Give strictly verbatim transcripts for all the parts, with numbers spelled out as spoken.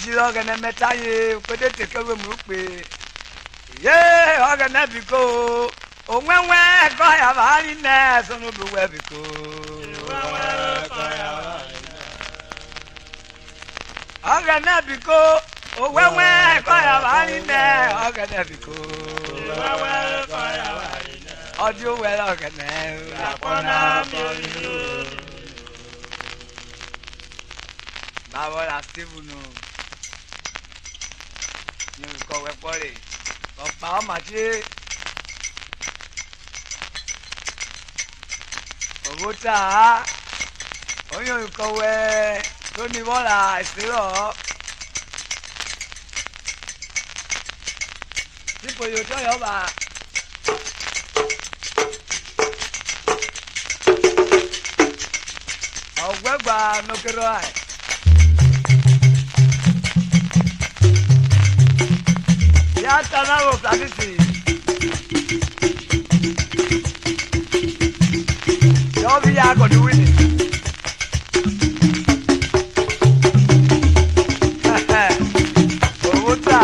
Jiro Ọghẹnẹ mẹ ta ye, uko de te kẹ vwẹ emu rẹ ukpe. Ye, Ọghẹnẹ biko, owẹnwẹn kọ ya vwari nẹ ẹsono bru wẹ biko. Ọghẹnẹ biko, owẹnwẹn kọ ya vwari nẹ Ọghẹnẹ biko. Ọ dia owẹ rẹ Ọghẹnẹ. Mavọ ra Stephen o? Nyo kọ wẹ kpọre, ọkpa ọma che. Ọ vwọ ta-a, ọ yọnrọn kọ wẹ, Tony vwọ ra ẹserọ-ọ. Ipo yotọ yọ ba. Ọgwẹgba no kerhọ aye. Ya ta na vwo Francis. Yọ vi ya gọdi wini. Owota,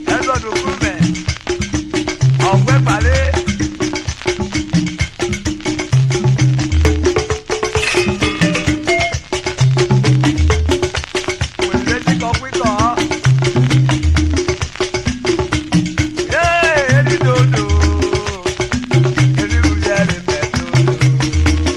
Herod Okurumẹ, ọghwẹ kpare. Wẹrẹ ti kọ kpikọ. Ee, eri dodo, eri ruyere mẹ dodo.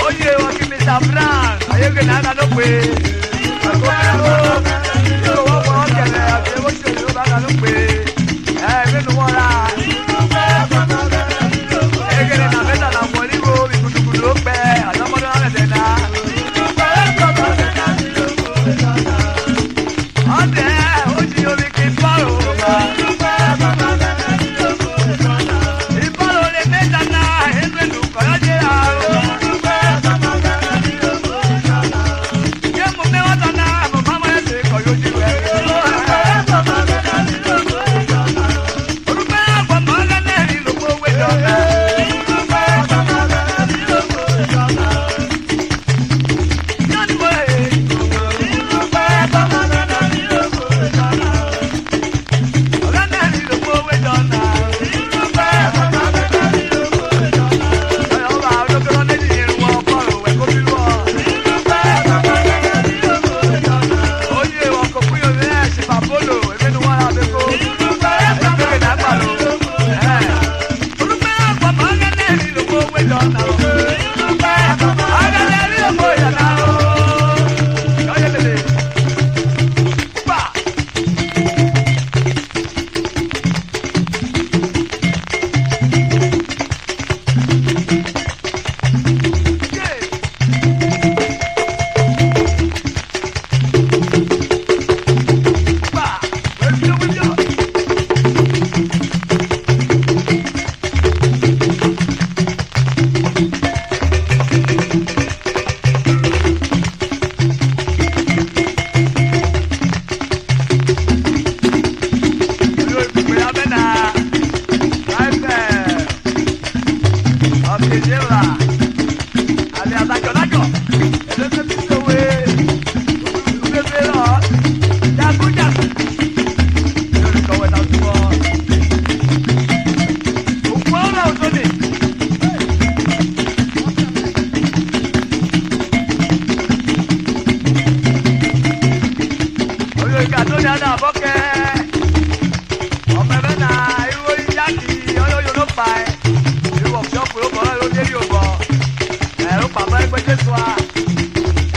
Oye, vwọ kẹ Mister Brown, aye ghene a ga no kpe. Ẹko mi ro, ro wọ wọ kẹrẹ, a ti evo ṣe ro ba ga no kpe. Ẹ, eme nu wọ ra. Eghene na me ta na wọ ri wo, mi gudugudu o kpẹ, a nọ mọ nọ rẹ ẹdẹ na. Ọdẹ, o ji yomi kẹ Paul. Iparo re me ta na, egbenu kọyọ je ra o. Ye mu me wa ta na, mo ma mo ese kọyọ ji wẹ. Orúkọ ọmọ Ọghẹnẹ ri lo kpo we jọ na. Oyo, ika to dia na vwọ kẹ ọmọ ẹvwẹ na, iruo ri Jaki, ọye oyono kpae. Iruo ọfiọfu rẹ obọ rẹ ro de riobọ. Ẹ, ro kpama egbe Jesu a.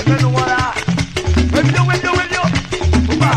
Emenu wọ ra. Webio, webio, webio. Upa.